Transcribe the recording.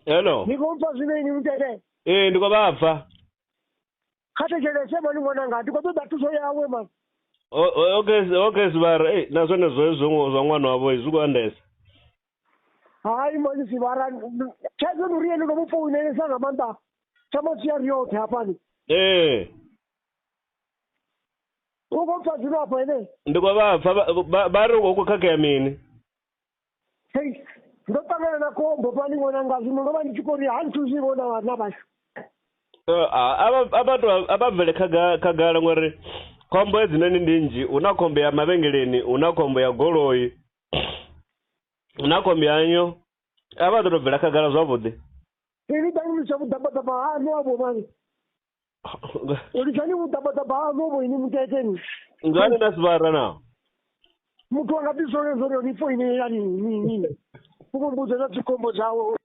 Hello. Ni khou mpfa zwino ini mutete? Ee, ndi khou vha pfa. Kha thetshelese mani ṅwananga, ndi khou ṱoḓa thuso yawe mani. Okay, okay Sivhara, ei na zwone zwo zwa ṅwana wavho zwi khou andesa. Hai mani Sivhara, thaidzo ndi uri ene ndo mu founelesa nga maanḓa tsha masiari yoṱhe hafhani. Ee. U khou pfa zwino afho ene? Ndi khou vha pfa, vha ri hu khou khakhea mini? Hei, ndo ṱangana na khombo fhani ṅwananga, zwino ndo vha ndi tshi khou ri ha nthusi vho na na vhashu. A vha to a vha bvele khagala ngori khombo hedzinoni ndi nnzhi, hu na khombo ya mavhengeleni, hu na khombo ya goloi, hu na khombo ya nnyo, a vha ḓo tou bvela khagala zwavhuḓi. Ini ḓani litsha vhuḓabaḓaba haṋu avho mani. Litshani vhuḓabaḓaba haṋu avho ini mutete ni. Ngani na Sivhara na? Muthu anga ḓi zwone zwone ni foinela ni ni ni. U khou mbudza zwa dzikhombo dzawe.